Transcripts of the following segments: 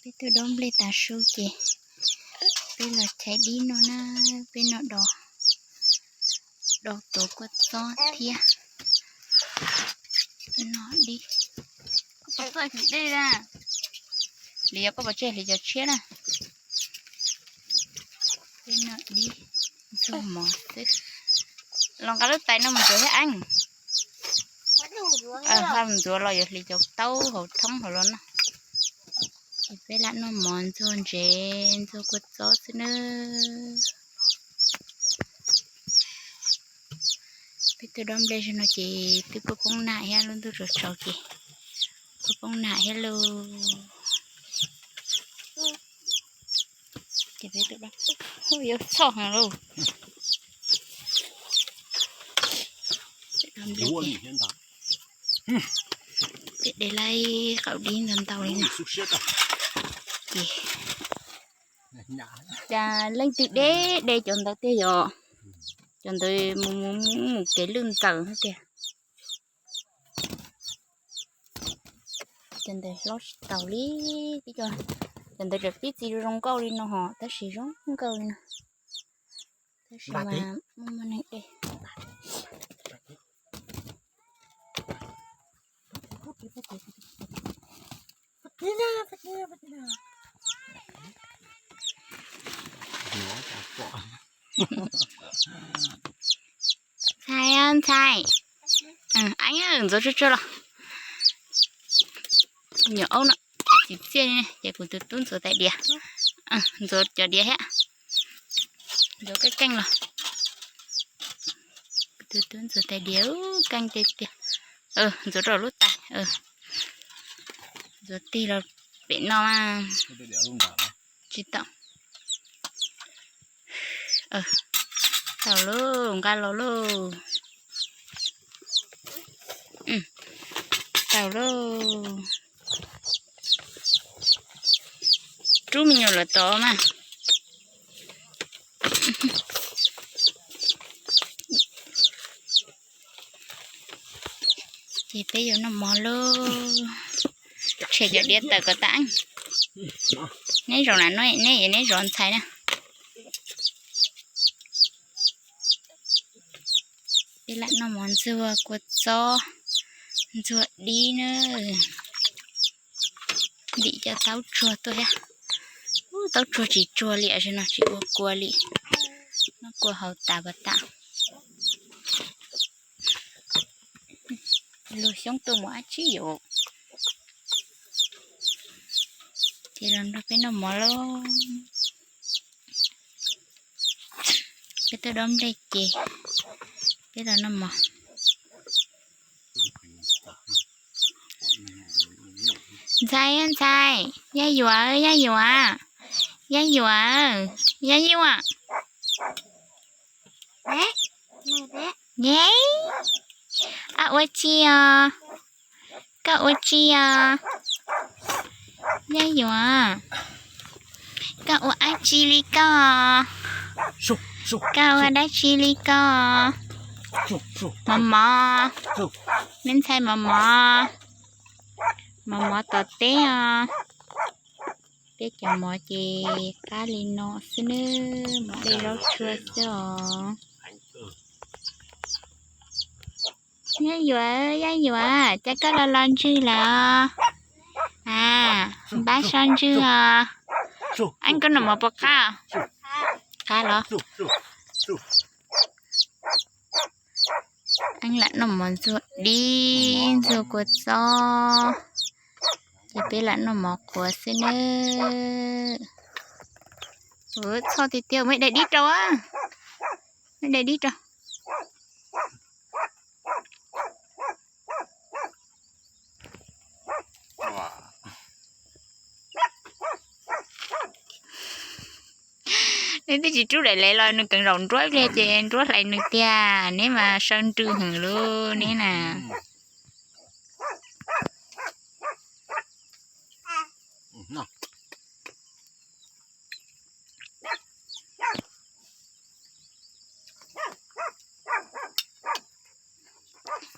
Peb tuaj dob nplej tav su ces peb los chais dib noj na, peb noj do, do tuav kua txob thiab noj dib. Koj puas txawj hliv dej na? Hliv, yog koj puas tseg hliv cov tshiab na. Peb noj dib, ntxuag mov xwb. Los nqa lub tais no mus ntxuav thiab eeb. Haj mus ntxuav los yuav hliv cov taub hauv thoob hauv los no. Ces peb lam noj mov ntxuag ntsev ntxuag kua txob xwb nawb. Peb tuaj dob nplej zaum no ces twb poob poob nag thiab, lub ntuj tsaus tsaus ces poob poob nag thiab lauj. Ces peb tuaj dob, yuav txhoj heev lauj. Peb de laib qaum dib ntau ntau li no. Ces cas leej twg de, de cov ntawd tiag yom? Cov ntawd mus mus mus kev lwj ntxaws tiag. Cov ntawd hlob tsis taus li, cov ntawd tseem pib txiv zoo nkauj li no ho, tab sis zoo nkauj li no, tab sis mas muaj muaj neeg de. Ntxhais, ntxhais, ntxuav tsuag tsuag los. Nyuam aub no txiv txiaj li, ces kuv tus tub ntxuav tais diav, ntxuav cov diav thiab, ntxuav keej keej los. Kuv tus tub ntxuav tais diav keej tiag tiag. Ntxuav rau lub tais, ntxuav tig los pem no mas. Tsis tau. Tau lauj, nqa los lauj. Tau lauj. Rub me nyuam lawm tod mas. Ces peb yuav noj mov lauj. Tshem cov diav tawm kom tas. Neb zaum na, neb yuav neb zov ntxhais na. Peb lam noj mov ntxuag kua txob, ntxuag dib na. Ntim cov taub tsuag tuaj thiab. Taub tsuag tsis tsuag li, no tsis ua kua li. Noj kua haus tas pas tas. Luag xyoob tuaj mus ab tsib yus. Ces los nrog peb noj mov lauj. Peb tuaj dob nplej ces peb los noj mov. Ntxhais, ntxhais, Yaj Yuam, Yaj Yuam, Yaj Yuam, Yaj Yuam. Ab, ua tsi os? Koj ua tsi os? Yaj Yuam, koj ua dab tsi li koj? Koj ua dab tsi li koj? Mov mov, me ntxhais mov mov, mov mov tom teb os. Peb cov mov ces qab li no xwb nawb, mov dej zaub tsuag xwb os. Yaj Yuam, Yaj Yuam, cas koj los los ntswg lawm os? A, npab so ntswg os. Eeb, koj noj mov puas qab? Qab los? Eeb lam noj mov ntxuag dib ntxuag kua txob, ces peb lam noj mov qhuav xwb nawb. Txhoj tiag tiag, muab daim dib rau, muab daim dib rau. Neb twb tsis rub daim lev los nws keev zaum nruab ib pliag ces nruab hlais nws tiag, neb mas saw nrws heev lauj neb na.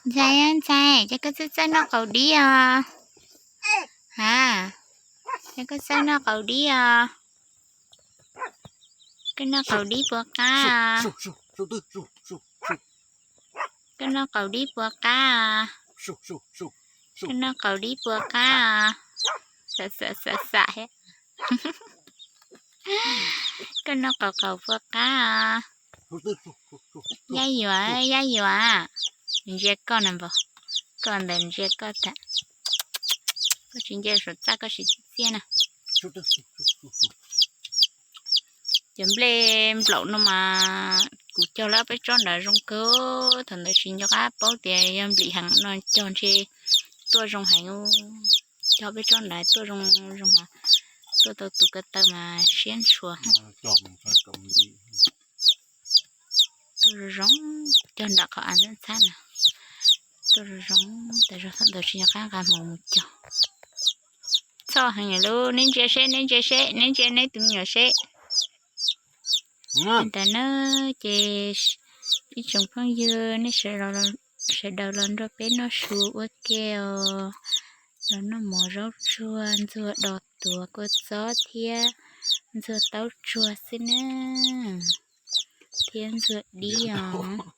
Ntxhais, ntxhais, cas koj txawj txawj noj qaum dib os? Ha, Es koj xav noj qaum dib os? Koj noj qaum dib puas qab? Koj noj qaum dib puas qab? Koj noj qaum dib puas qab? Xam xam xam xam he. Koj noj qaum qaum puas qab? Yaj yuam, yaj yuam, ntsia koj na npawg, koj ntawd ntsia koj tag. Koj tsis ntsia saum txaj koj siv txiaj na. Cov nplej nplaum no mas kuv cog lawm peb tsob nrad zoo kawg, thaum ntawd tsis nco qab paub tias yog nplim heev no, cog ntshe tuaj zoo heev. Cog peb tsob nrad tuaj zoo zoo, tuaj tau tus ko taw mas siab ntshua. Tuaj zoo zoo, cog nram qhov av ntxhab ntxhab na. Tuaj zoo zoo, tas zog thaum ntawd tsis nco qab nqa hmoov mus cog. Txhoj heev lub, neb ntsia seb, neb ntsia seb, neb ntsia neb tus me nyuam seb. Ntawd na, ces ib tsoom phooj ywg nej sawv daws los nrog peb noj su ua ke os. Los noj mov zaub tsuag, ntxuag dos tuav kua txob thiab ntxuag taub tsuag xwb na, thiab ntxuag dib os.